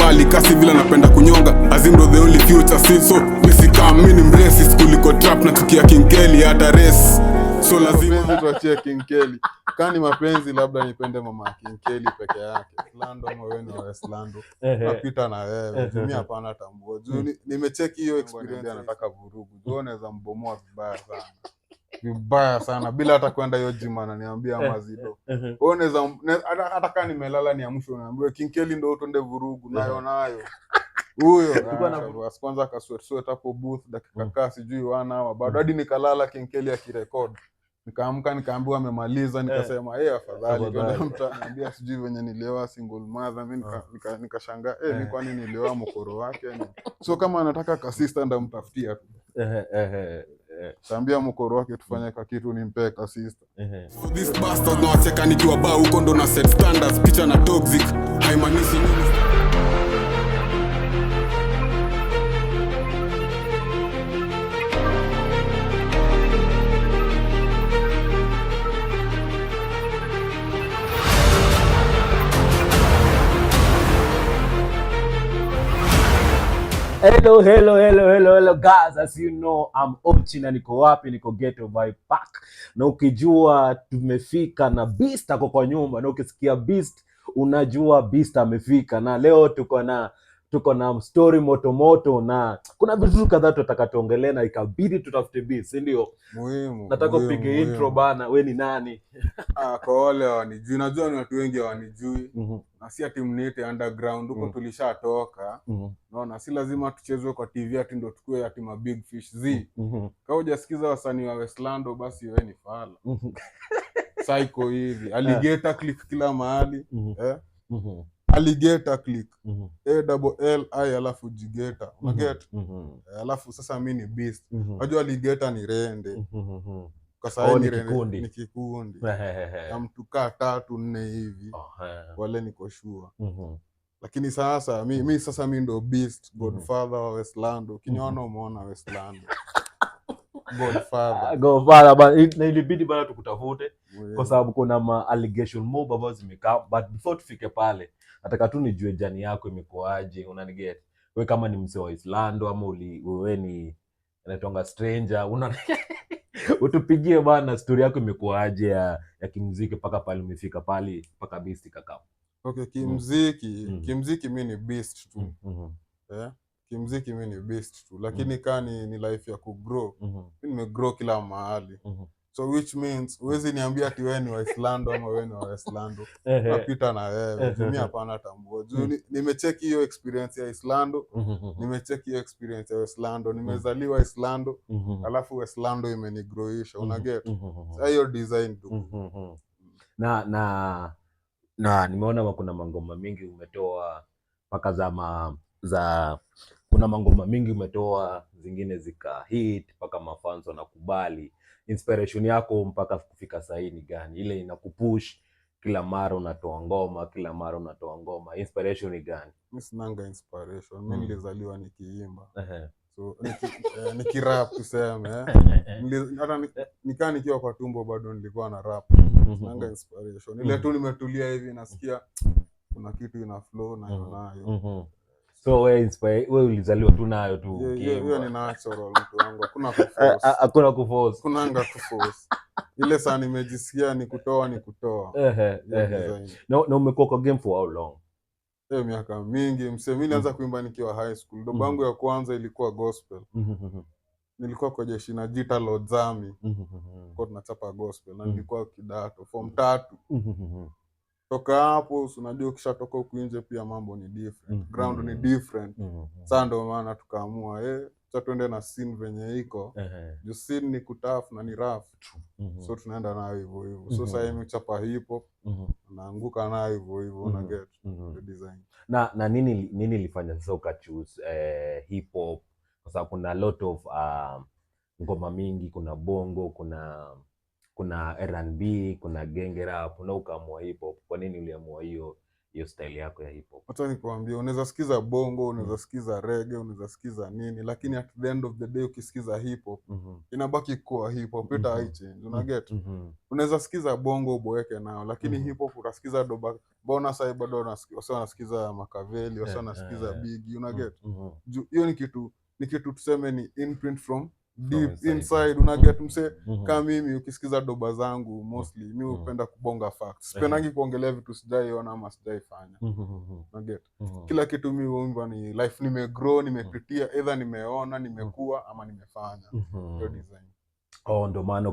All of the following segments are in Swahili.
mbali kasi vile napenda kunyonga. Azimdo the only future si so misikam mi ni mracist kuliko trap na tukia King Kelly hata race so lazima Mapenzi tuachie King Kelly. Kama ni mapenzi labda nipende mama ya King Kelly peke yake. Lando ama wewe ni wa Westlando. Napita na wewe. Juu mimi hapana tambua. Juu nimecheki hiyo experience, anataka vurugu. Juu unaweza mbomoa vibaya sana. Vibaya sana bila hata kwenda hiyo gym ananiambia ama zido. Wewe unaweza hata kama nimelala niamshwe uniambie King Kelly ndio twende vurugu nayo nayo. Huyo Tulikuwa na kwanza ka sweat sweat hapo booth dakika kaa sijui 1 hour bado hadi nikalala King Kelly akirecord. Nikaamka nikaambiwa amemaliza, nikasema eh, afadhali twende mtaa. Niambia sijui venye nilioa single mother, mimi nikashangaa eh, mi kwani nilioa mkoro wake ni. So kama anataka ka sister ndamtafutia tu. Taambia mkoro wake tufanye ka kitu nimpee ka sister. So this bastard nawacheka nikiwa ba huko ndo na set standards picha na toxic haimaanishi nini. Hello, hello, hello, hello, hello guys. As you know, I'm Ochi na niko wapi? Niko Ghetto Vibe Park. Na ukijua tumefika na Beast ako kwa nyumba, na ukisikia Beast unajua Beast amefika. Na leo tuko na story moto moto, na kuna vitu kadhaa tutataka tuongelee, na ikabidi tutafute Beast, si ndio? Muhimu. Nataka muhimu, upige muhimu. intro bana, we ni nani? Ah, kwa wale hawanijui, najua ni watu wengi hawanijui na si ati mniite underground huko tulishatoka. Naona si lazima tuchezwe kwa TV ati ndo tukue ati ma big fish z. Kama hujasikiza wasanii wa Westlando basi wewe ni fala. Psycho hivi. Alligator click kila mahali. Eh? Alligator click. A double L I alafu jigator. Unaget? Alafu sasa mi ni beast. Unajua alligator ni rende. Kwa Oh, sababu ni ni rende, kikundi. ni kikundi. Na mtu kaa tatu nne hivi. Wale niko sure. Lakini sasa mi sasa mi ndo beast godfather wa Westlando. Ukiniona umeona Westlando. Godfather. Godfather bana, na ilibidi bana tukutafute kwa sababu kuna ma allegation mob ambazo zimekaa, but before tufike pale, nataka tu nijue journey yako imekuaje, unaniget we kama ni mzee wa Islando ama wewe ni anaitwanga stranger una utupigie bana story yako imekuaje ya kimuziki mpaka pale umefika pale mpaka Beast kaka. Okay, kimziki, kimziki mi ni beast tu. Eh? Kimziki mi ni beast tu. Lakini kaa ni life ya kugrow. Mi nimegrow kila mahali. So which means huwezi niambia ati wewe ni wa Islando ama wewe ni wa Westlando. Napita na wewe. Juu mi hapana tambua. Juu nimecheki hiyo experience ya Islando, nimecheki hiyo experience ya Westlando, nimezaliwa Islando, alafu Westlando imenigrowisha, unaget? Sasa hiyo design tu. Na nimeona kuna mangoma mingi umetoa mpaka za kuna mangoma mingi umetoa zingine zika hit mpaka mafans wanakubali. Inspiration yako mpaka kufika sahii ni gani? Ile inakupush kila mara unatoa ngoma, kila mara unatoa ngoma, inspiration ni gani? Mi sinanga inspiration. Mi nilizaliwa nikiimba. So nikirap tuseme, eh. Hata nikaa nikiwa kwa tumbo bado nilikuwa na rap. Sinanga inspiration. Ile tu nimetulia hivi nasikia kuna kitu ina flow na nayo. So we ulizaliwa tu nayo tu Hiyo ukiimba. ni natural mtu wangu. Hakuna kuforce. Hakuna kuforce. Kunanga kuforce. Ile saa nimejisikia ni kutoa ni kutoa. Hiyo design. Na umekuwa kwa game for how long? Miaka mingi msee, mi nilianza kuimba nikiwa high school. Doba yangu ya kwanza ilikuwa gospel. Nilikuwa kwa jeshi najita Lords Army. Kwa tunachapa gospel na nilikuwa kidato form 3. Toka hapo si unajua ukishatoka huku nje pia mambo ni different. Ground ni different. Sasa ndio maana tukaamua acha tuende na scene venye iko. Juu scene ni kutough na ni rough. So tunaenda nayo hivyo hivyo. So sasa hivi chapa hip hop naanguka nayo hivyo hivyo, una get the design. Na nini ilifanya sasa ukachoose hip hop? Kwa sababu kuna lot of ngoma mingi, kuna bongo, kuna R&B, kuna genge rap, na ukaamua hip hop. Kwa nini uliamua hiyo Hiyo style yako ya hip hop. Wacha nikuambie, unaweza sikiza bongo, unaweza sikiza reggae, unaweza sikiza nini, lakini at the end of the day ukisikiza hip hop inabaki kuwa hip hop, ita haichange, unaget? Unaweza sikiza bongo uboeke nao, lakini hip hop utasikiza doba. Mbona sahii bado wase wanasikiza Makaveli, wase wanasikiza Biggie, unaget? Juu hiyo ni kitu tuseme ni imprint from deep inside. Inside, unaget, mse? Kama mimi ukisikiza doba zangu, mostly mi hupenda kubonga facts. Sipendangi kuongelea vitu sijaiona ama sijaifanya, unaget? Kila kitu mi huimba ni life nimegrow, nimepitia, either nimeona, nimekuwa ama nimefanya. Hiyo design. Oh, ndo maana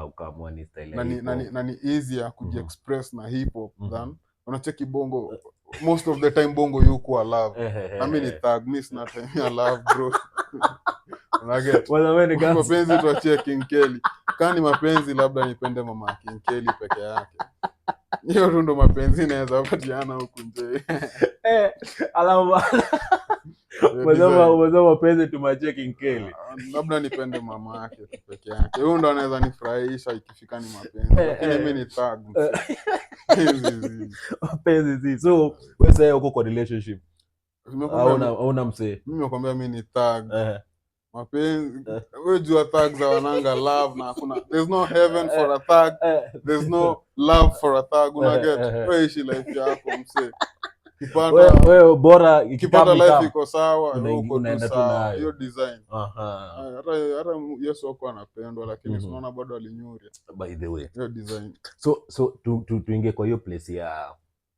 ukaamua ni style ya Na ni, hip na ni, hop. Na ni easier kujiexpress na hip hop than unacheki bongo. Most of the time bongo yukuwa love, na mi ni thug, mi sina time ya love, bro, unaget? Bwana, wewe ni gangster. Mapenzi tuachie King Kelly. Kaa ni mapenzi, labda nipende mama ya King Kelly peke yake. Hiyo tu ndo mapenzi inaweza patiana huku nje. Alafu umesema mapenzi tumachie King Kelly. Ah, labda nipende mama yake tu peke yake. Huyu ndo anaweza nifurahisha ikifika ni mapenzi, lakini mi ni thug, mse. Hizi, hizi. Mapenzi si. So wewe sasa uko kwa relationship? Nimekwambia Hauna msee? Mimi nakwambia mi ni thug. Mapenzi, wewe jua thugs hawananga love na hakuna, there's no heaven for a thug, there's no love for a thug, una get? Wewe ishi life yako, mse. Kipata Wewe bora kipata ikikam life ikam. iko sawa, wewe uko tu Unaenda tu sawa. nayo. Hiyo design. Hata Yesu hakuwa anapendwa, lakini unaona bado alinyuria. By the way. Hiyo design. So tuingie kwa hiyo place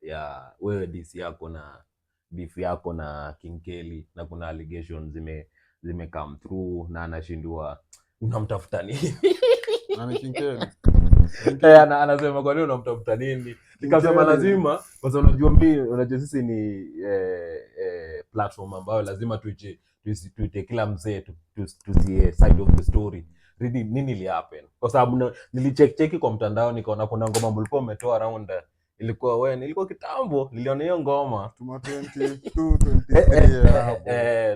ya wewe, diss yako na beef yako na King Kelly, na kuna allegations zime come through na anashindwa unamtafuta nini. Na ni King Kelly. Eh, anasema kwa nini unamtafuta nini? Nikasema Kelly. lazima, kwa sababu unajua mimi, unajua sisi ni platform ambayo lazima tuite kila mzee tusie side of the story. Really, nini ili happen? Kwa sababu nilicheck cheki kwa mtandao nikaona kuna ngoma mlikuwa umetoa around, ilikuwa when, ilikuwa kitambo niliona hiyo ngoma. Tuma 22 23 hapo.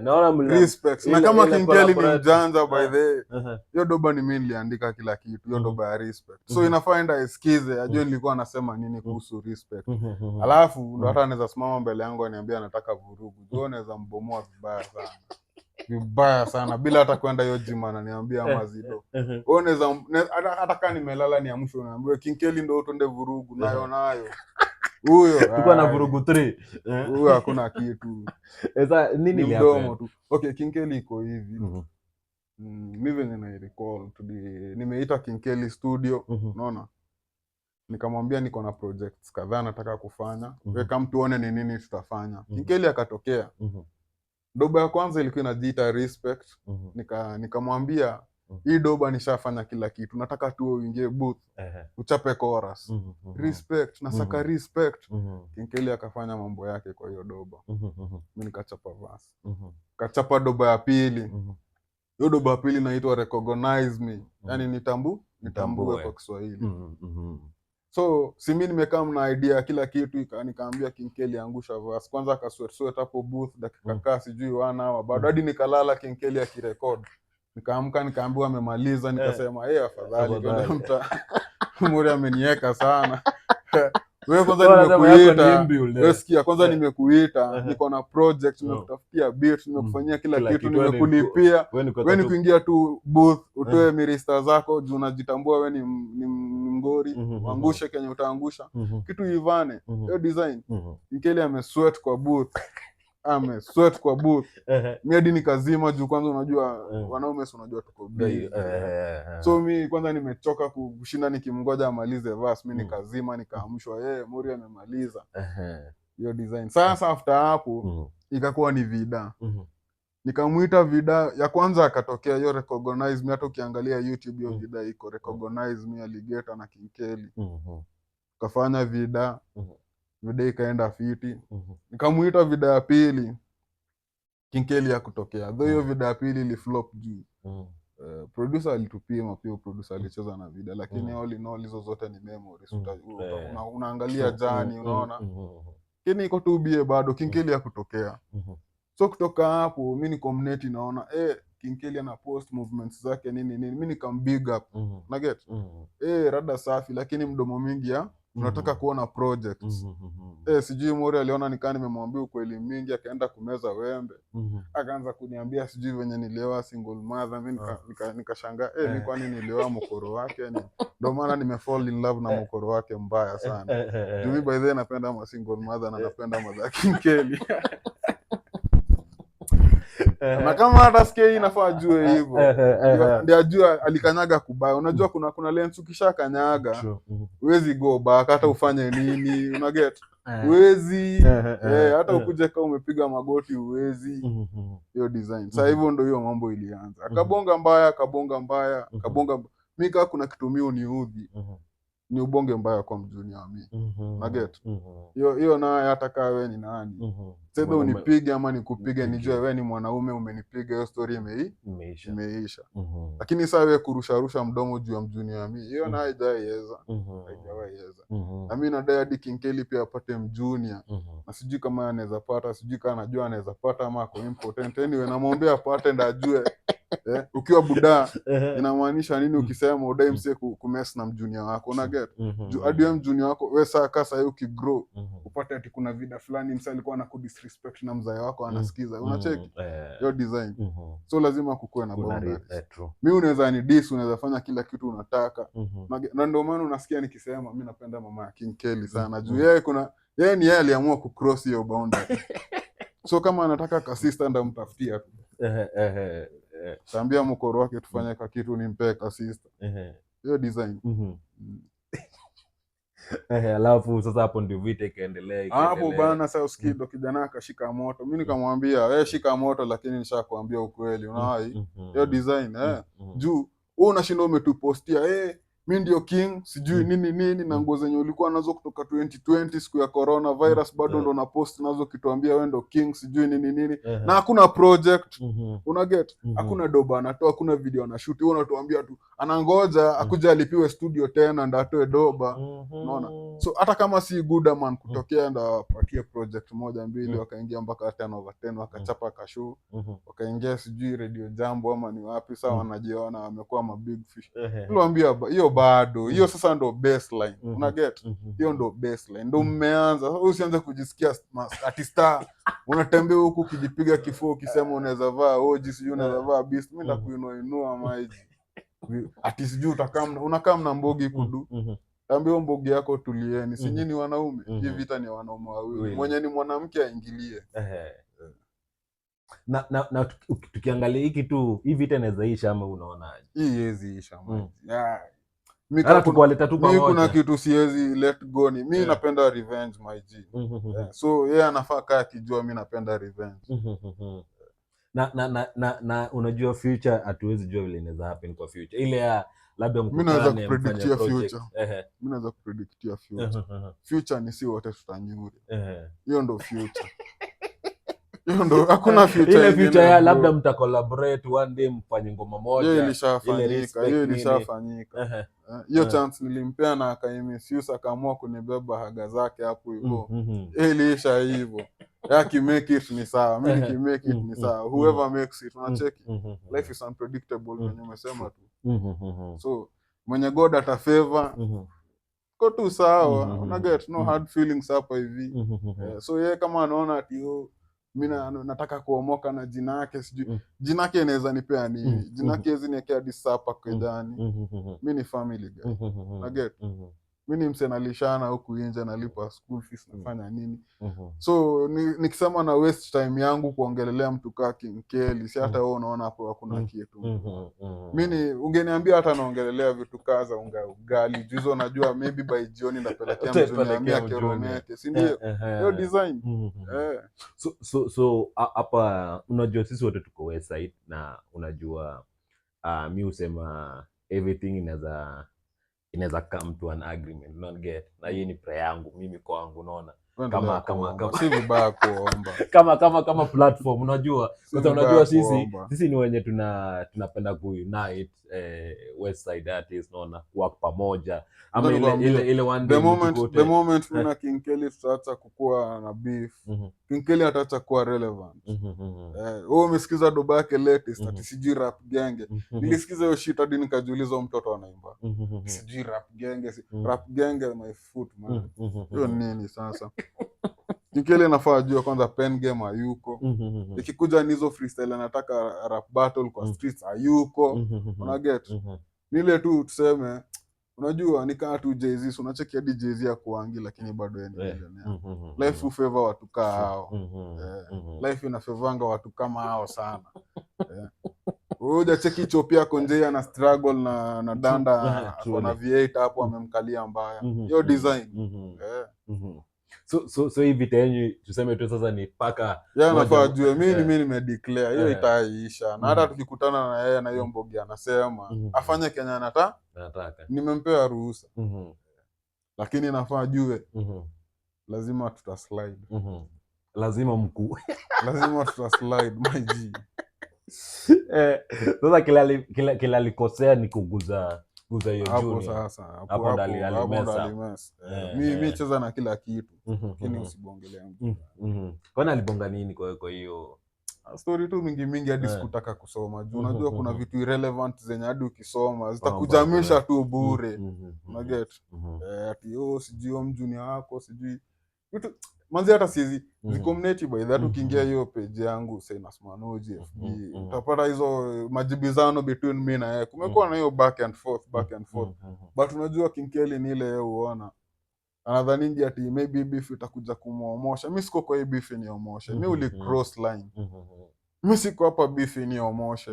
Naona Respect. Na kama ile King Kelly ni collaborate. mjanja, by the way, hiyo doba ni mimi niliandika kila kitu, hiyo doba ya respect. So inafaa enda aisikize, ajue nilikuwa nasema nini kuhusu respect. Alafu ndo hata anaweza simama mbele yangu aniambia anataka vurugu. Juu anaweza mbomoa vibaya sana. Vibaya sana bila hata kwenda hiyo gym ananiambia ama zido. Wewe unaweza hata kama nimelala niamshwe uniambie King Kelly ndo tuende vurugu nayo nayo. Huyo Tulikuwa na ai, vurugu 3. Huyo hakuna kitu. Sasa nini Ni ili mdomo happen? tu. Okay, King Kelly iko hivi. Mi venye na recall nimeita King Kelly studio, unaona? Nikamwambia niko na projects kadhaa nataka kufanya. Weka tuone ni nini tutafanya. King Kelly akatokea. Doba ya kwanza ilikuwa inajiita Respect. Nikamwambia hii doba nishafanya kila kitu, nataka tu uingie booth uchape chorus. Respect, nasaka respect. King Kelly akafanya mambo yake kwa hiyo doba. Mi nikachapa verse. Kachapa doba ya pili. Hiyo doba ya pili inaitwa Recognize Me. Yaani nitambue Nitambue. kwa Kiswahili. So si mi nimekaa na idea ya kila kitu, nikaambia King Kelly angusha verse. Kwanza akasweat sweat hapo booth dakika kaa sijui 1 hour bado, hadi nikalala King Kelly akirecord. Nikaamka nikaambiwa amemaliza, nikasema eh, afadhali twende Afadhali. mtaa. Muri amenieka sana. Wewe kwanza Wanasema yako ni nimekuita. inbuilt, Wewe eh. sikia, kwanza nimekuita, niko na project, nimekutafutia beat, nimekufanyia kila Kila kitu, kitu, wewe ni nimekulipia. Wewe ni kuweka We ni kuingia tu booth utoe mirista zako juu unajitambua we ni mgori, uangushe kenye utaangusha, kitu ivane. Hiyo design. Mkeli amesweat kwa booth, amesweat kwa booth, mi hadi nikazima juu kwanza unajua wanaume si unajua tuko busy. So mi kwanza nimechoka kushinda nikimgoja amalize verse, mi nikazima, nikaamshwa, yeye Muri amemaliza. Hiyo design. Sasa after hapo ikakuwa ni Vida. Nikamwita Vida ya kwanza akatokea, hiyo Recognize Me. Hata ukiangalia YouTube hiyo Vida iko, Recognize Me, Alligator na King Kelly. Kafanya Vida. Vida ikaenda fiti. Nikamuita Vida ya pili, King Kelly ya kutokea though hiyo Vida ya pili iliflop juu producer alitupima pia, producer alicheza na Vida, lakini all in all hizo zote ni memories. Unaangalia journey, unaona, lakini iko tu bie bado King Kelly ya kutokea. So kutoka hapo mi niko mneti naona King Kelly ana post movements zake nini nini, mi nikam big up, naget? Rada safi, lakini mdomo mingi ya Tunataka kuona projects. Eh, sijui Mori aliona nikaa nimemwambia ukweli mingi, akaenda kumeza wembe, akaanza kuniambia sijui venye nilioa single mother. Mi nikashangaa, eh, mi kwani nilioa mkoro wake? Ndio maana nimefall in love na mkoro wake mbaya sana. Juu mi by the way napenda ma single mother na napenda mother King Kelly. Na kama hata sikia hii, inafaa ajue hivyo. Ndio ajue alikanyaga kubaya. Unajua kuna lens ukishakanyaga huwezi go back hata ufanye nini, unaget? Huwezi, hata ukuje kama umepiga magoti, huwezi. Hiyo design. Sasa hivyo ndo hiyo mambo ilianza. Akabonga mbaya, akabonga mbaya, akabonga. Mi kaa kuna kitu mi uniudhi ni ubonge mbaya kwa mjunior wa mi. Unaget? Hiyo hiyo naye hata kaa we ni nani, sasa unipige ama nikupige, nijue we ni mwanaume, umenipiga, hiyo story Imeisha. Imeisha. Lakini saa we kurusharusha mdomo juu ya mjunior wa mi, hiyo naye haijaiweza, haijawaiweza. Na mi nadai hadi King Kelly pia apate mjunior, na sijui kama anaweza pata, sijui kama anajua anaweza pata ama ako impotent. Anyway, namwambia apate ndo ajue, ukiwa budaa inamaanisha nini ukisema udai msie kumess na mjunior wako, unaget? Juu hadi we mjunior wako, we saa kaa sahii ukigrow, upate ati kuna vida fulani mse alikuwa na kudisrespect na mzae wako anasikiza, unacheki hiyo design? So lazima kukuwe na Kuna boundaries. True. Mi unaweza ni diss, unaweza fanya kila kitu unataka. Na ndio maana unasikia nikisema mi napenda mama ya King Kelly sana, juu yeye kuna yeye ni yeye aliamua kucross hiyo boundary. So kama anataka kasista, ndamtafutia tu, taambia mkoro wake tufanye ka kitu, nimpee kasista, hiyo design. Alafu sasa hapo ndio vita ikaendelea Hapo ikaendelea. bana, sasa usikii ndo kijana akashika moto. Mi nikamwambia, "We shika moto, lakini nishakwambia ukweli, unawai hiyo design, eh." Juu wewe unashinda umetupostia, eh, mi ndio king, sijui nini nini, na nguo zenye ulikuwa nazo kutoka 2020 siku ya corona virus bado ndo na post nazo, ukituambia we ndo king, sijui nini nini, na hakuna project, unaget? Hakuna doba anatoa, hakuna video anashoot. Wewe unatuambia tu anangoja akuja alipiwe studio tena ndo atoe doba. Unaona? So hata kama si Gudaman kutokea ndo awapatie project moja mbili, wakaingia mpaka 10 over 10, wakachapa kashu, wakaingia sijui Radio Jambo ama ni wapi, saa wanajiona wamekuwa ma big fish. Niliwaambia hiyo bado hiyo sasa ndo baseline, una get? Hiyo ndo baseline, ndo mmeanza. Sasa usianze kujisikia ati star, unatembea huku ukijipiga kifua ukisema unaweza vaa oji, sijui unaweza vaa beast. Mi ndakuinua inua maji, ati sijui utakaa unakaa mna mbogi kudu. Ambia hiyo mbogi yako tulieni, si nyinyi wanaume? Hii vita ni ya wanaume wawili, mwenye ni mwanamke aingilie. Na tukiangalia hiki tu, hii vita inaweza isha ama unaonaje? Hii haiwezi isha, maji. Yeah. Mi Hata kuna, tukiwaleta tu mi kuna pamoja. Kitu siwezi let go ni mi napenda revenge, my G. Yeah. So yeye anafaa kaa akijua mi napenda revenge. Na unajua future hatuwezi jua vile inaweza happen kwa future, ile ya labda Mi naweza mkutane mfanye kupredictia project. Future. Mi naweza kupredictia future. Future ni si wote tutanyuri. Hiyo ndo future, hiyo ndo, hakuna future Ile ingine, future ya bro. labda mtacollaborate one day mfanye ngoma Hiyo moja, ile ilishafanyika, respect hiyo nini. ilishafanyika. Hiyo chance nilimpea na akaimisuse, akaamua kunibeba haga zake hapo hivyo. Hiyo iliisha hivyo. Yeye akimake it ni sawa, mi nikimake it ni sawa, whoever makes it, unacheki? Life is unpredictable, venye umesema tu. So mwenye God atafavor, ko tu sawa, unaget? No hard feelings hapa hivi. So yeye kama anaona ati, oh, mi nataka kuomoka na jina yake, sijui jina yake inaweza nipea nini, jina yake hezi niekea hadi supper kejani. Mi ni family guy, unaget? Mi ni mse nalishana huku nje, nalipa school fees, nafanya nini. So nikisema na waste time yangu kuongelelea mtu kaa King Kelly, si hata wewe unaona hapo hakuna kitu. Mi ni ungeniambia hata naongelelea vitu kaa za unga ugali juu hizo, najua maybe by jioni ndapelekea Utapelekea mjunior mia mjunior. keromeke, si ndio? Hiyo design, eh. So hapa unajua sisi wote tuko west side, na unajua mi husema everything inaweza come to an agreement, not get? Na hii ni prayer yangu mimi kwangu, unaona? Tuendelea Kama kuomba. kama Si vibaya kuomba. Kama platform, unajua, Si kwa sababu vibaya unajua sisi kuomba. sisi ni wenye tunapenda kuunite West Side artists, naona work pamoja ama Ngoja ile nikwambie, ile one the day moment mjikute. The moment mi na King Kelly tutaacha kukuwa na beef, King Kelly ataacha kuwa relevant. Eh, wewe umesikiza doba yake latest, ati sijui rap genge. Nilisikiza hiyo shit hadi nikajiuliza huyu mtoto anaimba sijui rap genge, rap genge my foot, man. Hiyo nini sasa? King Kelly anafaa ajue kwanza pen game hayuko. Ikikuja ni hizo freestyle anataka rap battle kwa streets, hayuko. Una get? Nile tu tuseme, unajua ni kaa tu Jay-Z, unacheki hadi Jay-Z akuangi, lakini bado yeye ni millionaire. Life hufavor watu kaa hao. Eh, life inafavanga watu kama hao sana. Eh. Wewe hujacheki chopi yako nje ana struggle na danda, ako na V8 hapo amemkalia mbaya. Hiyo design. Eh. So hii vita yenyu tuseme tu sasa ni paka Yeye anafaa moja. ajue mi mi nimedeclare hiyo itaiisha, na hata tukikutana na yeye na hiyo mbogi anasema afanye Kenya anata Nataka. Nimempea ruhusa, lakini nafaa ajue lazima tutaslide. Lazima mkuu. Lazima tutaslide, my G. Eh, sasa kila alikosea ni kuguza guza hiyo Hapo junior. sasa hapo Hapo ndo hapo alimess hapo ndo up. alimess. Eh, mi cheza na kila kitu, lakini usibongelee mtu. Kwani alibonga nini kwa hiyo? Story tu mingi mingi hadi sikutaka kusoma juu unajua kuna vitu irrelevant zenye hadi ukisoma zitakujamisha tu bure. Unaget? Eh, ati oh, sijui huyo mjunior wako, sijui vitu manzi, hata sizi ziko mneti by that. Ukiingia hiyo page yangu Sinus Manoji FB, utapata hizo majibizano between me na yeye. Kumekuwa na hiyo back and forth, back and forth, but unajua King Kelly ni ile yeye huona anadhaningi ati maybe beef itakuja kumuomosha. Mi siko kwa hii beef niomoshe. Mi uli cross line. Mi siko hapa beef niomoshe.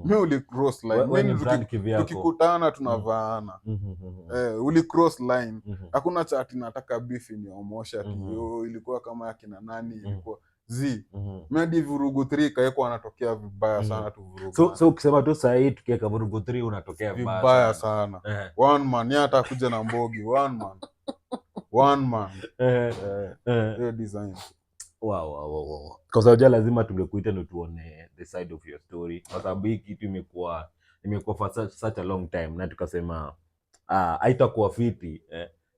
Mi uli cross line. We Mi ni brand kivyako. Tukikutana tunavaana. Eh, uli cross line. Hakuna cha ati nataka beef niomoshe, ati yo ilikuwa kama ya kina nani, ilikuwa z mi hadi vurugu 3 kaekwa anatokea vibaya sana tu vurugu. So ukisema tu sahii tukiweka vurugu 3 unatokea Vibaya sana. One man, yeye hata kuja na mbogi, one man, one man. Eh, hiyo design. Wow. Kwa sababu lazima tungekuita ndo tuone the side of your story, kwa sababu hii kitu imekuwa for such a long time, na tukasema ah, haitakuwa fiti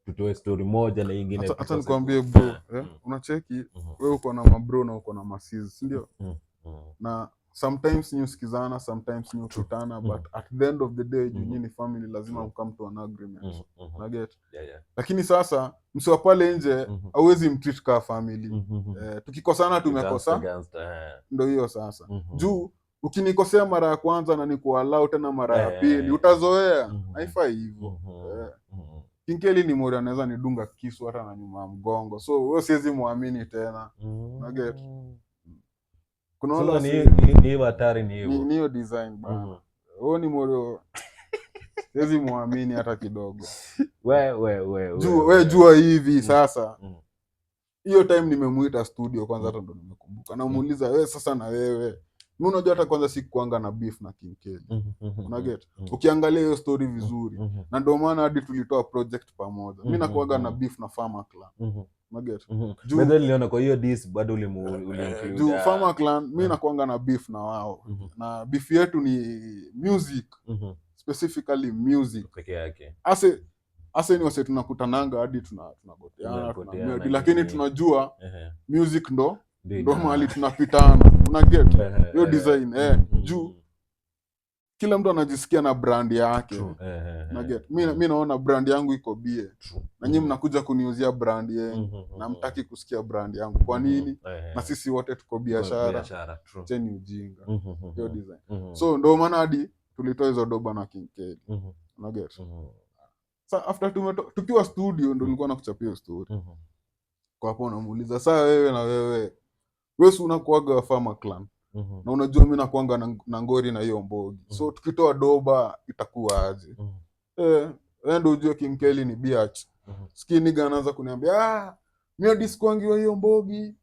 tutoe story moja na ingine Hata tukose nikwambie bro, eh, unacheki we uko na mabro na uko na masis, si ndio? Na sometimes nyi husikizana, sometimes nyi hukutana, but at the end of the day, juu nyi ni family, lazima mcome to an agreement. Unaget? Yeah. Lakini sasa msiwa pale nje hauwezi mtreat kaa family. Eh, tukikosana tumekosa. Gangster, gangster, eh. Ndo hiyo sasa. Juu ukinikosea mara ya kwanza na nikuallow tena mara ya pili, utazoea. Haifai hivyo. Eh. King Kelly ni mori anaweza nidunga kisu hata na nyuma ya mgongo, so wewe siwezi muamini tena. Unaget? Kuna wale Sasa ni ni hiyo hatari, ni hivyo. Ni hiyo design bana. Huo ni morio siwezi muamini hata kidogo. We we we Juu we, we jua hivi sasa, hiyo time nimemuita studio kwanza, hata ndo nimekumbuka, namuuliza, we sasa na wewe, mi unajua hata kwanza sikuanga na beef na King Kelly. Unaget? Ukiangalia hiyo story vizuri, na ndio maana hadi tulitoa project pamoja. Mi nakuaga na beef na Farmer Clan. Unaget? By the way, niliona kwa hiyo diss bado uliinclude, Juu Farmer Clan mi nakuanga na beef na wao, na beef yetu ni music, specifically music. Peke yake. Ase ni wase tunakutananga hadi tunagoteana, Tunagoteana, tunamedi, lakini nini. tunajua music ndo Ndio ndo mahali tunapitana. Unaget hiyo design? Eh, juu kila mtu anajisikia na brand yake. Unaget? Mi naona brand yangu iko bie, na nyinyi mnakuja kuniuzia brand yenu na mtaki kusikia brand yangu. Kwa nini? Na sisi wote tuko Kwa biashara. Biashara, true. Cheni ujinga. Hiyo design. So ndo maana hadi tulitoa hizo doba na King Kelly. Unaget? Sa after tukiwa studio ndo nilikuwa nakuchapia hiyo story. Kwa hapo unamuuliza, saa wewe na wewe, wewe si unakuaga wa Farmer Clan, na unajua mi nakuanga na ngori na hiyo mbogi, so tukitoa doba itakuwa aje? Eh, wewe ndo ujue King Kelly ni biatch. Skiniga anaanza kuniambia, ah, mi hadi sikuangiwa hiyo mbogi,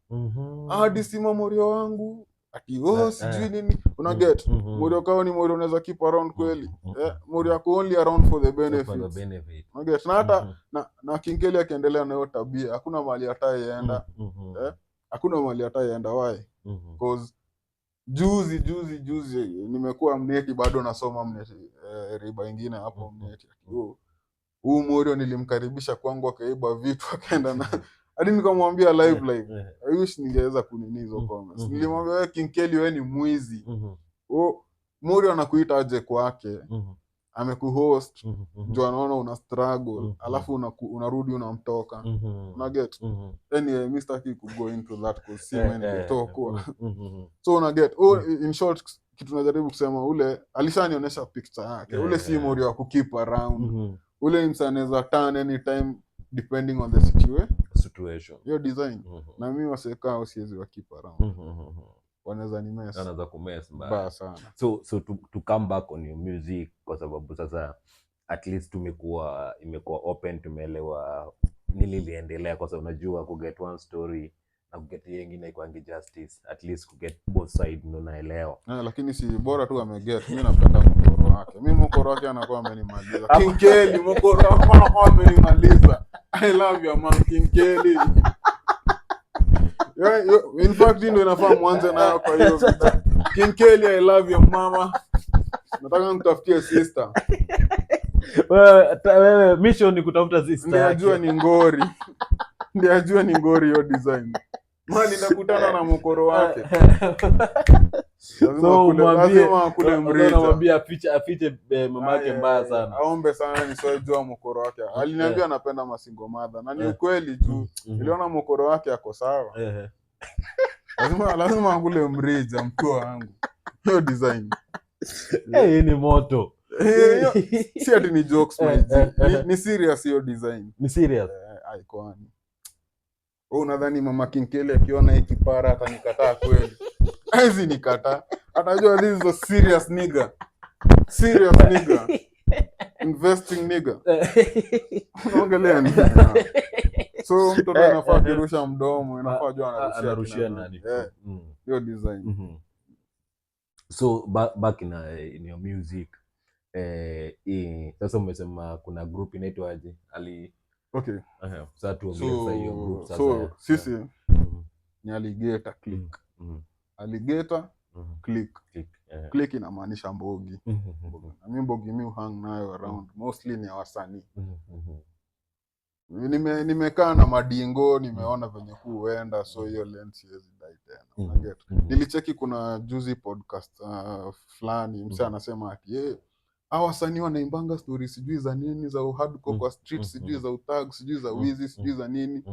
hadi si mamorio wangu. Ati oh, sijui nini, una get? Morio kao ni morio unaweza keep around kweli? Eh, morio ako only around for the For the benefits. Benefit. Una get? Na hata na King Kelly akiendelea na hiyo tabia, hakuna mahali hataienda. Eh? Hakuna mahali hataienda. Why? Cause juzi juzi juzi nimekuwa Mneti, bado nasoma Mneti, riba ingine hapo Mneti. Huu morio nilimkaribisha kwangu, akaiba vitu, akaenda na hadi nikamwambia live live. I wish ningeweza kunini hizo comments. Nilimwambia, wewe King Kelly, wewe ni mwizi. Oh, morio anakuita aje kwake, amekuhost juu anaona una struggle, alafu unarudi unamtoka. Una get? Anyway, mi sitaki ku go into that 'cause si mimi nilitokwa. So una get? Oh, in short, kitu najaribu kusema, ule alishanionyesha picture yake. Ule si morio wa kukeep around. Ule ni msee anaweza turn anytime depending on the situation. Situation. Hiyo design. Na mi wasee kaa siwezi wa keep around. Wanaweza ni mess. Anaweza kumess mbaya. Mbaya sana. So to come back on your music, kwa sababu sasa at least tumekuwa imekuwa open, tumeelewa nini liliendelea, kwa sababu unajua kuget one story na kuget hiyo ingine ikwangi justice, at least kuget both side ndo naelewa. Eh, lakini si bora tu ameget. Mi napenda mkoro wake. Mi mkoro wake anakuwa amenimaliza. King Kelly, mkoro wako anakuwa amenimaliza. I love your mom, King Kelly. Yeah, in fact, hii ndio inafaa mwanze nayo kwa hiyo video. King Kelly, I love your mama. Nataka nikutafutie sister. Wewe mission ni kutafuta sister Ndiye ajue yake. Ni ngori. Ndiye ajue ni ngori hiyo design. Mali ndakutana na mkoro wake. Lazima So lazima akule mrija. Unamwambia afiche mamake mbaya sana. Aombe sana nisiwaijua mkoro wake. Aliniambia anapenda masingle mother na ni ukweli juu niliona mkoro wake ako sawa. Lazima akule mrija, mtu wangu. Hiyo design. Eh, hii ni moto. Eh, si ati ni jokes, my G. Ni serious hiyo design. Ni serious. Eh, ai, kwani wewe unadhani mama King Kelly akiona hii kipara atanikataa kweli? Hawezi nikataa. Atajua this is a serious nigga. Serious nigga. Investing nigga. Unaongelea nini? So mtoto inafaa akirusha mdomo, inafaa jua anarushia Anarushia kina nani? nani. Eh, hiyo design. So back in your music, sasa umesema kuna group inaitwaje? Ali Okay. Sasa tuongelee sasa hiyo group So, sasa. so sisi ni Alligator Click. Alligator Click. Click. Click inamaanisha mbogi. Na mi mbogi mi hang nayo around mostly ni ya wasanii. Nimekaa na madingo, nimeona venye kuenda, so hiyo lens siwezi dai tena. Unaget? Nilicheki kuna juzi podcast fulani mse anasema ati hawa wasanii wanaimbanga story sijui za nini, za uhardcore kwa street, sijui za uthug, sijui za wizi, sijui za nini,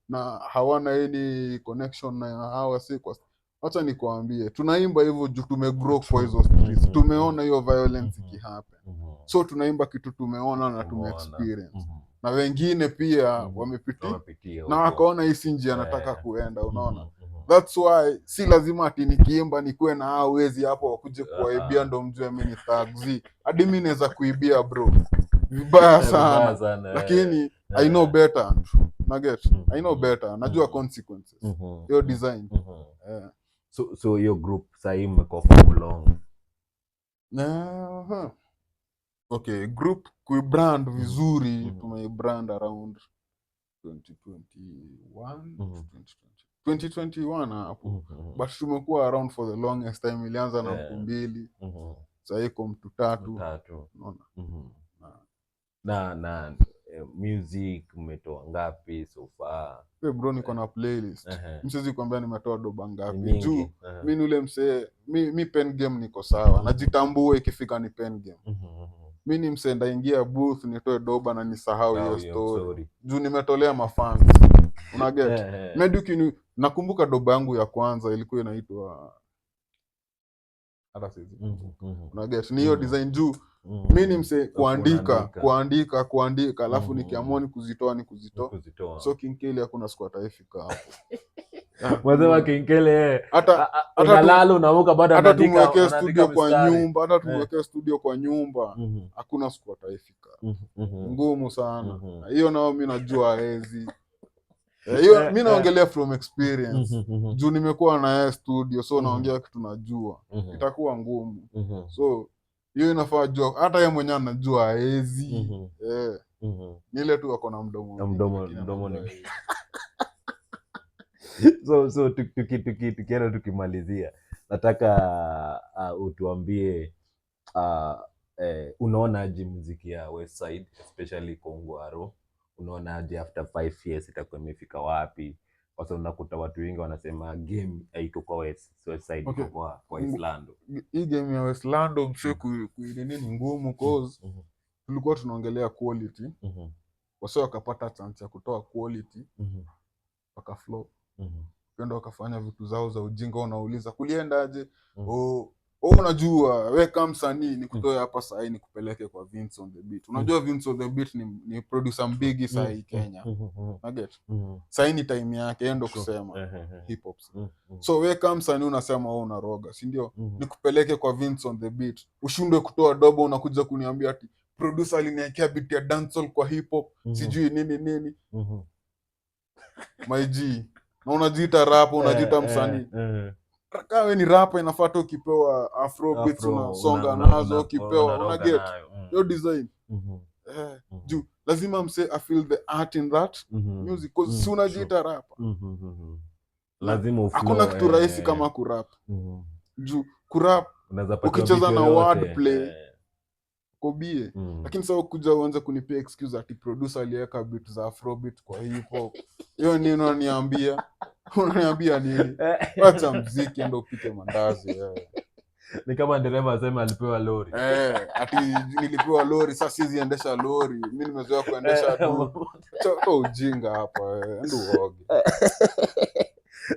na hawana any connection na hawa si kwa. Wacha nikuambie, tunaimba hivyo juu tumegrow kwa hizo streets, tumeona hiyo violence ikihappen, so tunaimba kitu tumeona na Tumeona. tumeexperience, na wengine pia wamepitia Wamepitia na huko. wakaona hii si njia nataka kuenda, unaona? That's why si lazima ati nikiimba nikuwe na hao wezi hapo wakuje kuwaibia ndo mjue mi ni thugs. Hadi mi naweza kuibia, bro, vibaya Vibaya sana, sana, eh. lakini I know better. Naget? I know better, najua consequences. Hiyo design. Eh. So hiyo group sahii mmekuwa for how long? Aha. Okay, group kuibrand vizuri, tumeibrand around 2021, 2021 hapo, but tumekuwa around for the longest time. Ilianza na mtu mbili, sahii iko mtu tatu. Tatu. Unaona? Na music mmetoa ngapi so far? We bro, niko na playlist. Msiwezi kuambia nimetoa doba Ni ngapi mingi. juu mi ni ule msee, mi pen game niko sawa, najitambua ikifika ni pen game. Mi ni msee ndaingia booth nitoe doba na nisahau hiyo Sawa, hiyo story story. Juu nimetolea mafans, unaget? Maybe nakumbuka doba yangu ya kwanza ilikuwa inaitwa, hata siwezi, unaget? Ni hiyo design juu mi ni msee kuandika, Kuandika. kuandika, kuandika, alafu nikiamua ni kuzitoa ni kuzitoa. Kuzitoa. So King Kelly hakuna siku ataifika hapo. Wazee wa King Kelly, eh. Hata hata Unalala unaamka bado hata tumwekee anaandika studio kwa mistari. nyumba, hata tumwekee studio kwa nyumba, hakuna siku ataifika. Ngumu sana. Hiyo nao mi najua hawezi. Eh, hiyo mi naongelea from experience, juu nimekuwa na yeye studio, so naongea kitu najua. Itakuwa ngumu. So hiyo inafaa jua, hata yeye mwenyewe anajua haezi. Eh, ni ile tu ako na mdomo Na mingi, lakini mdomo anajua ni haezi. So tukienda tukimalizia, nataka utuambie unaonaje muziki ya West Side, especially Kongwaro? Unaonaje after 5 years itakuwa imefika wapi? Kwa sababu unakuta watu wengi wanasema game haiko kwa West Side, iko kwa Eastlando. Hii game ya Westlando, mse, kuinini ni ngumu, cause tulikuwa tunaongelea quality, wase wakapata chance ya kutoa quality, wakaflop, kenda wakafanya vitu zao za ujinga. Unauliza kuliendaje? Oh, unajua we kama msanii, nikutoe hapa sahii nikupeleke kwa Vince on the Beat. Unajua Vince on the Beat ni producer mbigi sahii Kenya. Naget sahii ni time yake, yeye ndo kusema hip hop. So we kama msanii unasema wewe unaroga, si ndio? Nikupeleke kwa Vince on the Beat, ushindwe kutoa dobo, unakuja kuniambia ati producer aliniwekea beat ya dancehall kwa hip hop, sijui nini nini. My G, na unajiita rap, unajiita msanii. Kama we ni rapper, inafaa tu ukipewa afro beats Afro, unasonga nazo, ukipewa unaroga una get nayo. hiyo design. Eh, juu lazima mse I feel the art in that music, 'cause si unajiita rapper? Lazima uflow, Hakuna kitu rahisi kama kurap, juu kurap Unaweza patiwa ukicheza beat na yoyote, wordplay, kobie. Lakini sasa ukuja uanze kunipea excuse ati producer aliweka beat za afrobeat kwa hip hop, hiyo nini unaniambia? Unaniambia nini? Wacha mziki, ndo upike mandazi wewe. Ni kama dereva aseme alipewa lori. Eh, ati nilipewa lori, sasa siwezi endesha lori, mi nimezoea kuendesha tu. Toa ujinga hapa wewe, enda uoge.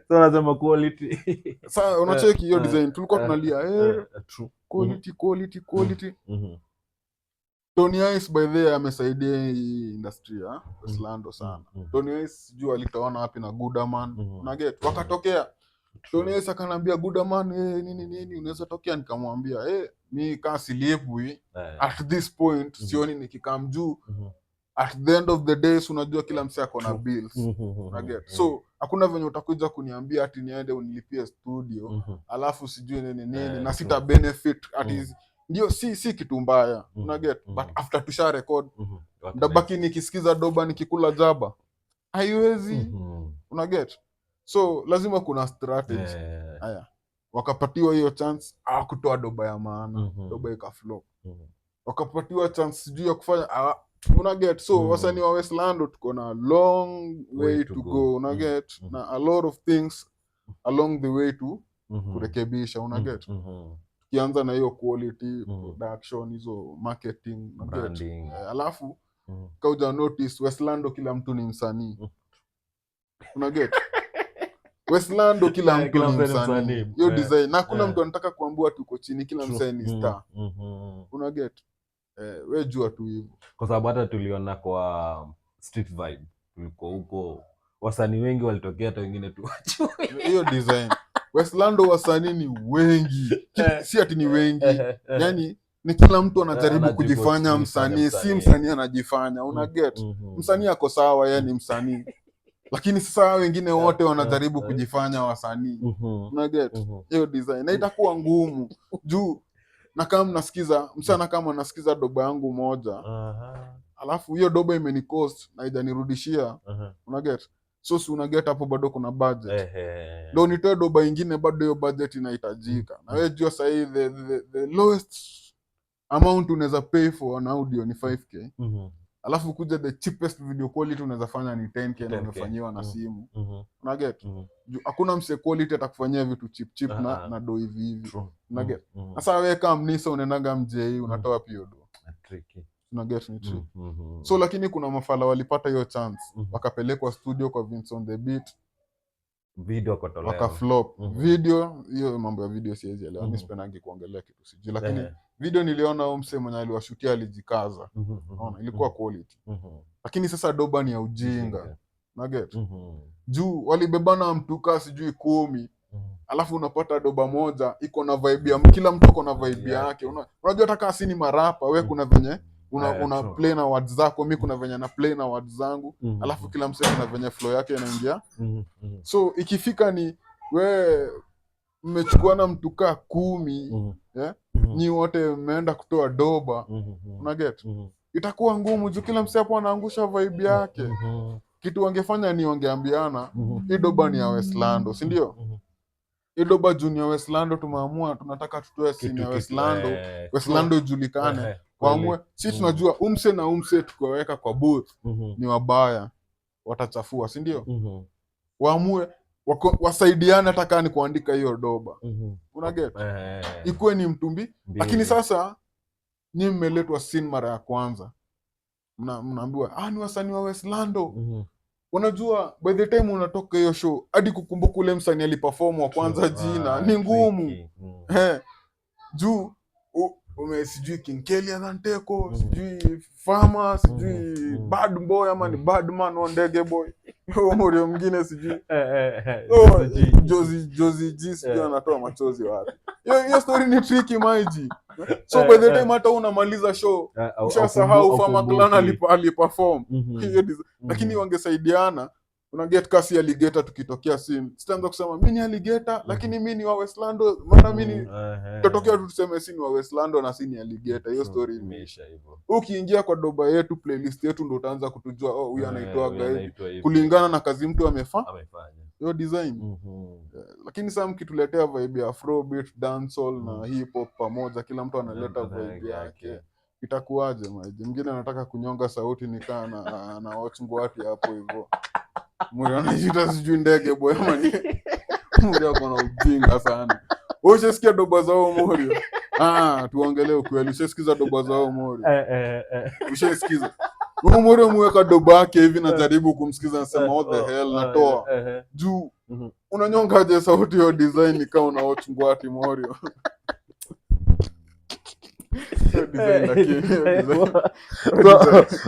So nasema quality. Sasa unacheki hiyo design tulikuwa tunalia, True. Quality, quality, quality. Tony Ice, by the way, amesaidia hii industry ya Westlando sana. Tony Ice sijui alitoana wapi na Gudaman. Unaget wakatokea, Tony Ice akanambia Gudaman, nini nini, unaweza tokea. Nikamwambia, mi kaa silipwi at this point, sioni nikikam juu. At the end of the day, si unajua kila mse ako na bills? Unaget? So hakuna venye utakuja kuniambia ati niende unilipie studio, alafu sijui nini nini, na sita benefit ati. Ndio, si kitu mbaya, unaget? But after tusha record, What ndabaki nikisikiza doba nikikula jaba? Haiwezi. Unaget? So lazima kuna strategy. Haya, wakapatiwa hiyo chance, hawakutoa doba ya maana. Doba ikaflop. Wakapatiwa chance sijui ya kufanya, unaget? So wasanii wa Westlando tuko na long way to go, unaget? Na a lot of things along the way to kurekebisha, unaget? Tukianza na hiyo quality, production, hizo marketing, unaget? Branding. Eh, alafu kauja notice Westlando kila mtu ni msanii. Unaget? Westlando kila Eh, mtu kila ni mtu ni msanii. msanii. Hiyo design, na hakuna mtu anataka kuambua tuko chini, kila msanii ni star. Unaget? Eh, we jua tu hivyo. Kwa sababu hata tuliona kwa Street Vibe, tulikuwa huko, wasanii wengi walitokea, hata wengine tu Hiyo design, Westlando wasanii ni wengi. Si ati ni wengi, yani ni kila mtu anajaribu kujifanya kujifanya msanii, si msanii. msanii anajifanya, una get? Msanii ako sawa, yeye ni msanii, lakini sasa wengine wote wanajaribu kujifanya wasanii. Una get? Hiyo design, na itakuwa ngumu juu na kama mnasikiza msana, kama anasikiza doba yangu moja, alafu hiyo doba imenicost na ijanirudishia, unaget? So si unaget hapo bado kuna budget? Ndo nitoe doba ingine, bado hiyo budget inahitajika. Na wewe jua sahii the lowest amount unaweza pay for an audio ni 5K. Alafu kuja the cheapest video quality unaweza fanya ni 10K na 10K. umefanyiwa na simu. Unaget? Juu hakuna mse quality atakufanyia vitu cheap cheap na do hivi hivi. Unaget? Sasa wewe kama mnisa unaendaga mjei, unatoa pio do? Tricky. Unaget? Ni tricky. So lakini kuna mafala walipata hiyo chance, wakapelekwa studio kwa Vince on the Beat, Video akatolewa. wakaflop. Video, hiyo mambo ya video siwezi elewa. Mi sipendangi kuongelea kitu sijui, lakini video niliona huyo msee mwenye aliwashutia alijikaza. Unaona ilikuwa quality, lakini sasa doba ni ya ujinga, naget? Juu walibebana mtuka sijui 10, alafu unapata doba moja iko na vibe ya kila mtu, ako na vibe yake. Unajua hata kaa si ni marapa, we kuna venye Una, Eh, una true. play na words zako, mi kuna venye na play na words zangu, alafu kila msee kuna venye flow yake inaingia. So ikifika ni we mmechukuana mtu kaa 10, yeah? Nyi wote mmeenda kutoa doba, una get, itakuwa ngumu juu kila msee hapo anaangusha vibe yake. Kitu wangefanya ni wangeambiana, hii doba ni ya Westlando, si ndio? Hii doba juu ni ya Westlando, tumeamua tunataka tutoe scene ya Westlando, Westlando ijulikane. Waamue si tunajua umse na umse tukiwaweka kwa booth ni wabaya, watachafua, si ndio? Waamue wasaidiane hata kaa ni kuandika hiyo doba, una get, ikuwe ni mtumbi. Mbili. Lakini sasa nyi mmeletwa scene mara ya kwanza, mnaambiwa ah, ni wasanii wa Westlando. Unajua by the time unatoka hiyo show hadi kukumbuka ule msanii aliperform wa kwanza jina Ah, ni ngumu. tricky. Eh, juu ume sijui King Kelly Adhanteko, sijui Fama, sijui Bad Boy ama ni Badman wa Ndege Boy, huyo Morio mwingine sijui. Oh, Jozi G. Jozi Jozi G sijui anatoa machozi wapi. Hiyo hiyo story ni tricky, my G. So by the time hata unamaliza show ushasahau Fama Clan aliperform. Hiyo lakini wangesaidiana, unaget, kasi Alligator tukitokea scene sitaanza kusema mi ni Alligator lakini mi ni wa Westlando, maana mi ni tatokea tu tuseme si ni wa Westlando na si ni Alligator. Hiyo story Imeisha hivyo. Ukiingia kwa doba yetu, playlist yetu, ndo utaanza kutujua, oh, huyu anaitwaga Huyu hivi anaitwa hivi. Kulingana na kazi mtu Amefanya. Hiyo design. Lakini saa mkituletea vibe ya afrobeat, dancehall na hip hop pamoja, kila mtu analeta Mtu ana vibe yake, yake. Itakuwaje, maji? Mwingine anataka kunyonga sauti nikaa na watch ngwati hapo hivyo. Muri anajiita sijui Ndege Boy ama ni Muri ako na ujinga sana. Wewe ushasikia doba za Morio? Ah, tuongelee ukweli, ushasikiza doba za Morio? Ushasikiza huyo Morio? Muweka doba yake hivi, najaribu kumsikiza, nasema what the hell, natoa juu. Unanyongaje sauti hiyo design kama una watch ngwati, Morio? Hiyo design, lakini hiyo design.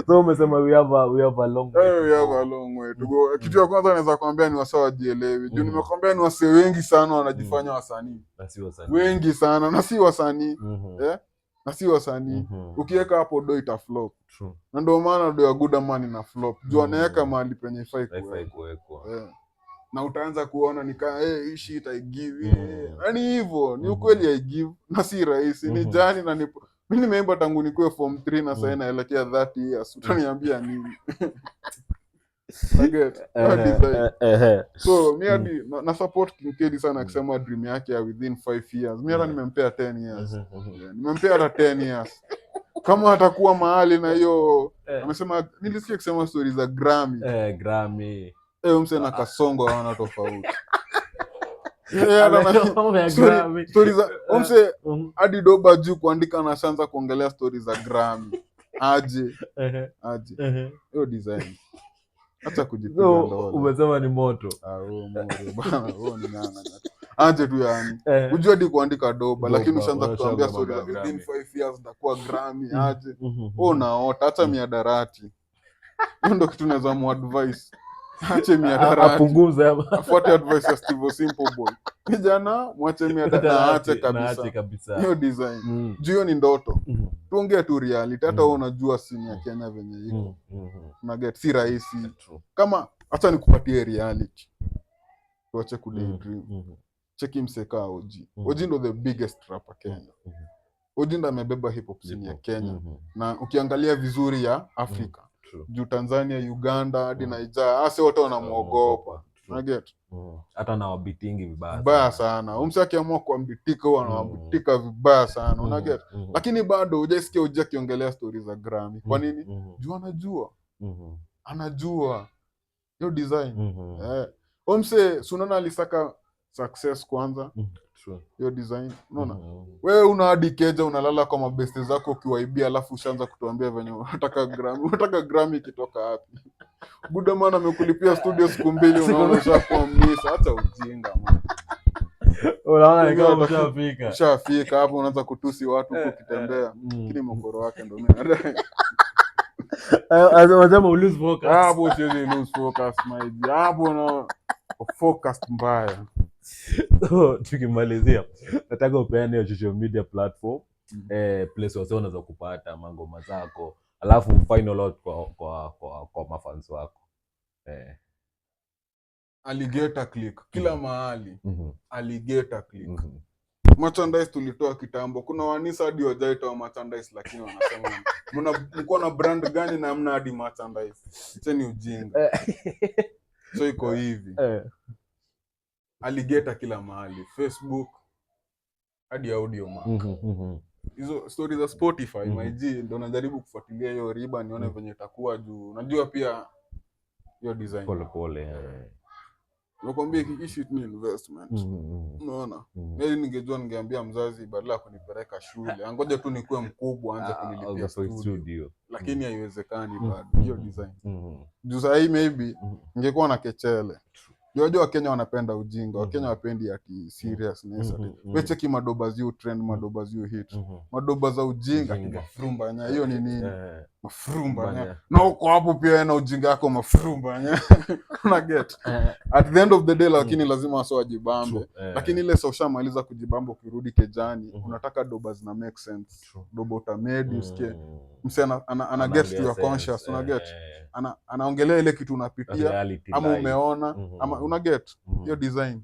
So umesema we have a long way Eh, to we have go. a long way to go. Kitu ya kwanza naweza kuambia ni wasee wajielewi juu nimekwambia ni wasee wengi sana wanajifanya wasanii. Na si wasanii. Wengi sana na si wasanii. Eh, na si wasanii. Ukiweka hapo do ita flop. True. Na ndio maana do ya Gudaman ina flop juu anaweka mahali penye ifai Haifai kuweka. kuwekwa. Eh. Na utaanza kuona nikaa hey, hii shit I give. Yani hivyo ni ukweli, I give na si rahisi, ni jani na ni mi nimeimba tangu nikuwe form 3 na sasa naelekea 30 years, utaniambia nini? Unaget? Hiyo design. So mi hadi na support King Kelly sana akisema dream yake ya within 5 years. Mi hata nimempea 10 years. Yeah, nimempea hata 10 years kama atakuwa mahali na hiyo. Amesema, nilisikia akisema stori za Grammy. Grammy. Eh, mse na Kasongo hawana tofauti. Eh, hata Mambo ya Grammy. Stori za mse hadi doba juu kuandika na ashaanza kuongelea stori za Grammy. Aje aje hiyo design, acha kujipiga So ndole. umesema ni moto. Ah, huo Morio bana, huo ni ng'ang'a. Aje tu yani. Ujue hadi kuandika doba, lakini Doba, ushaanza kutuambia unashaanza story za mambo ya within Grammy. 5 years nitakuwa Grammy, aje? Wewe unaota, acha miadarati. Hiyo ndo kitu naweza muadvise. Ache miadarati. Apunguze ama Afuate advice ya Steve Simple Boy. Kijana, mwache miadarati na aache Na kabisa. aache kabisa. Hiyo design. Juu hiyo ni ndoto. Tuongee tu reality. Hata wewe unajua scene ya Kenya venye iko. Una get, si rahisi. True. Kama acha nikupatie reality. Tuache ku daydream. Cheki mseka OG. OG ndo the biggest rapper Kenya. OG ndo amebeba hip hop scene ya Hip hop. Kenya. Na ukiangalia vizuri ya Afrika. True. Juu Tanzania, Uganda hadi Nigeria, ase wote wanamuogopa. True. Unaget? Hata na wabitingi vibaya Vibaya sana. Umse akiamua kuambitika huwa anawambitika vibaya sana. Unaget? Lakini bado hujaisikia OG akiongelea stori za Grammy. Kwa nini? Juu anajua. Anajua. Hiyo design. Eh. Umse si unaona alisaka success kwanza, True. hiyo design. Unaona? Wewe una hadi keja unalala kwa mabeste zako ukiwaibia, alafu ushaanza kutuambia venye unataka Grammy. Unataka Grammy ikitoka wapi? Gudaman amekulipia studio siku 2, unaona ushakuwa mnisa. Acha ujinga, man. Unaona ni kama ushafika. Ushafika hapo unaanza kutusi watu huku ukitembea. Lakini mokoro wake ndo mimi nadai. Wanasema lose focus. Hapo siwezi lose focus, my G. Hapo na focus mbaya. So, tukimalizia nataka upeane your social media platform. Place wase wanaweza kupata mangoma zako, alafu final out kwa mafans wako. Alligator Click kila mahali. Alligator Click. Merchandise tulitoa kitambo. Kuna wanisa hadi wajaitoa merchandise, lakini wanasema mna mko na brand gani na mna hadi merchandise? Ni ujinga. So iko hivi, Alligator kila mahali, Facebook hadi Audiomack. Hizo story za Spotify, my G, ndo najaribu kufuatilia hiyo riba nione venye itakuwa, juu najua pia hiyo design. Pole pole. Nakwambia hii shit ni investment. Unaona? Mimi ningejua ningeambia mzazi badala ya kunipeleka shule angoja tu nikuwe mkubwa anze Ah, kunilipia ah, studio, studio. Lakini haiwezekani bado hiyo design. Juu sahii maybe ningekuwa na kechele. Unajua Wakenya wanapenda ujinga, Wakenya wapendi ati seriousness, ati we cheki madoba ziu trend, madoba ziu hit, madoba za ujinga, ati Ujinga. mafrumbanya. Hiyo ni nini? Mafrumbanya. Banya. Na uko hapo pia na ujinga yako, mafrumbanya, una get? At the end of the day, lakini lazima wase wajibambe. True. Lakini ile sa ushamaliza kujibamba, ukirudi kejani, unataka doba zina make sense. True. Doba utamedi usikie mse ana get to Anaongea your conscious, sense, una get? Anaongelea ile kitu unapitia Reality ama life. umeona ama una get hiyo design.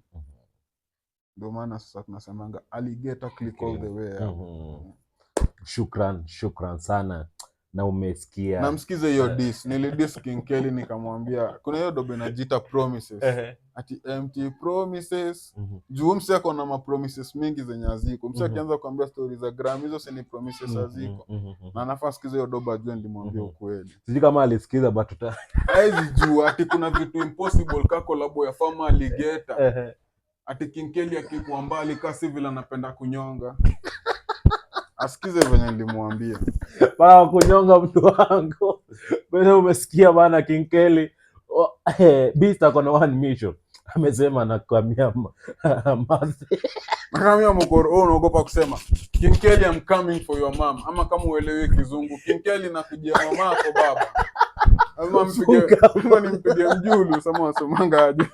Ndio maana sasa tunasemanga Alligator Click all the way up. Shukran, shukran sana na umesikia. Na msikize hiyo diss. Nilidis King Kelly, nikamwambia kuna hiyo dobe inajiita Promises, ati empty promises, juu mse ako na mapromises mingi zenye haziko. Mse akianza kuambia stori za gram, hizo si ni promises haziko? Na anafaa sikiza hiyo doba ajue nilimwambia ukweli. Sijui kama alisikiza, but tuta Haezi jua ati kuna vitu impossible ka collabo ya Fama Alligator, ati King Kelly akikuwa mbali ka si vile anapenda kunyonga. Asikize venye nilimwambia. Bana kunyonga, mtu wangu. Wewe umesikia bana, King Kelly. Oh, Beast ako na one mission. Amesema anakwamia Mathe. Nakamia mokoro, oh, unaogopa kusema King Kelly, I'm coming for your mom. Ama kama uelewi Kizungu, King Kelly nakujia mamako baba. Lazima mpige, Funga. lazima nimpige mjulu, sema wasomanga aje.